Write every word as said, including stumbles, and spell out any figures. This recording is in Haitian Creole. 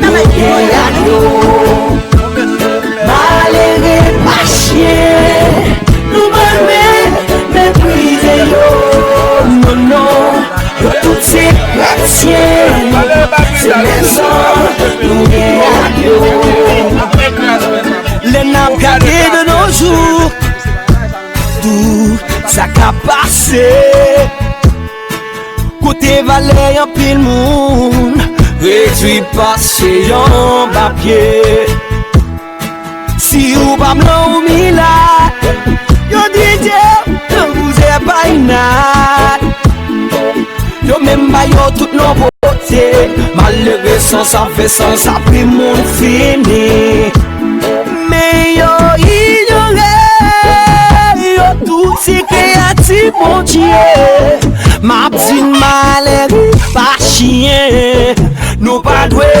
nou gen ak yo. Malere pa chyen, nou pa dwe meprize yo. Non, non, yo tout se kretyen, se lèzòm nou gen ak yo. Lè n ap gade de nos jours, tout sa k ap pase, kote valè anpil moun redwi pase yon papye. Si ou pa blan ou milat, yo di Dye, yo bouzè pa inat. Yo menm ba yo tout non pote. Malere san sa fè san sa pi moun fini. Men yo inyore, yo tout se kreyati Bondye. M ap di n malere pa chyen, nou pa dwe